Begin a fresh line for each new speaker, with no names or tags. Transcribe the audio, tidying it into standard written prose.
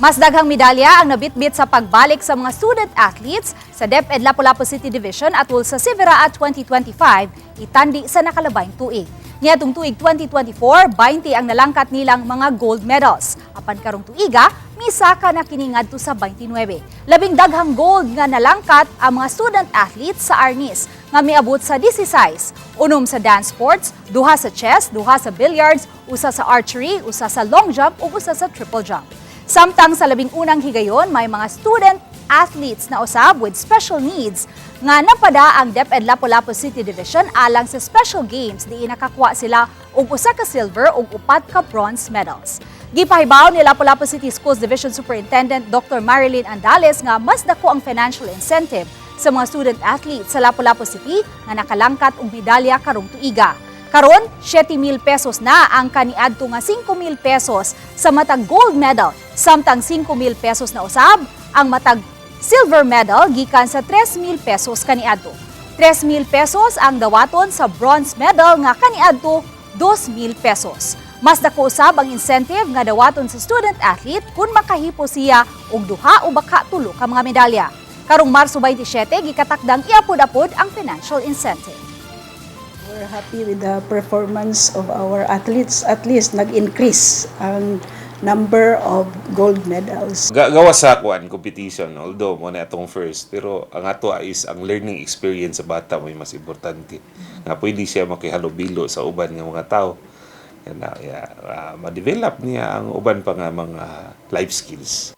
Mas daghang medalya ang nabitbit sa pagbalik sa mga student athletes sa DepEd Lapu-Lapu City Division atul sa Civiraa 2025 itandi sa nakalabayng tuig. Niadtong tuig 2024, 20 ang nalangkat nilang mga gold medals. Apan karong tuiga, misaka na kini ngadto sa 29. Labing daghang gold nga nalangkat ang mga student athletes sa Arnis nga miabot sa 16. 6 sa dance sports, 2 sa chess, 2 sa billiards, 1 sa archery, 1 sa long jump ug 1 sa triple jump. Samtang sa 11ng higayon, may mga student athletes na usab with special needs nga napada ang DepEd Lapu-Lapu City Division alang sa special games diin nakakuha sila og 1 ka silver ug 4 ka bronze medals. Gipahibaw ni Lapu-Lapu City Schools Division Superintendent Dr. Marilyn Andales nga mas dako ang financial incentive sa mga student athletes sa Lapu-Lapu City nga nakalangkat og medalya karong tuiga. Karon, 7,000 pesos na ang kaniadto nga 5,000 pesos sa matag gold medal, samtang 5,000 pesos na usab ang matag silver medal gikan sa 3,000 pesos kaniadto. 3,000 pesos ang dawaton sa bronze medal nga kaniadto 2,000 pesos. Mas dako usab ang incentive nga dawaton sa student athlete kung makahipo siya og 2 o baka 3 ka mga medalya. Karong Marso 27, gikatakdang iapod-apod ang financial incentive.
We're happy with the performance of our athletes. At least nag-increase ang number of gold medals.
Gawas sa kuan competition, although mo na atong first, pero ang ato is ang learning experience sa bata mo mas importante. Nga pwede siya makihalubilo sa uban nga mga tao. Yan na, yeah, ma-develop niya ang uban pa nga mga life skills.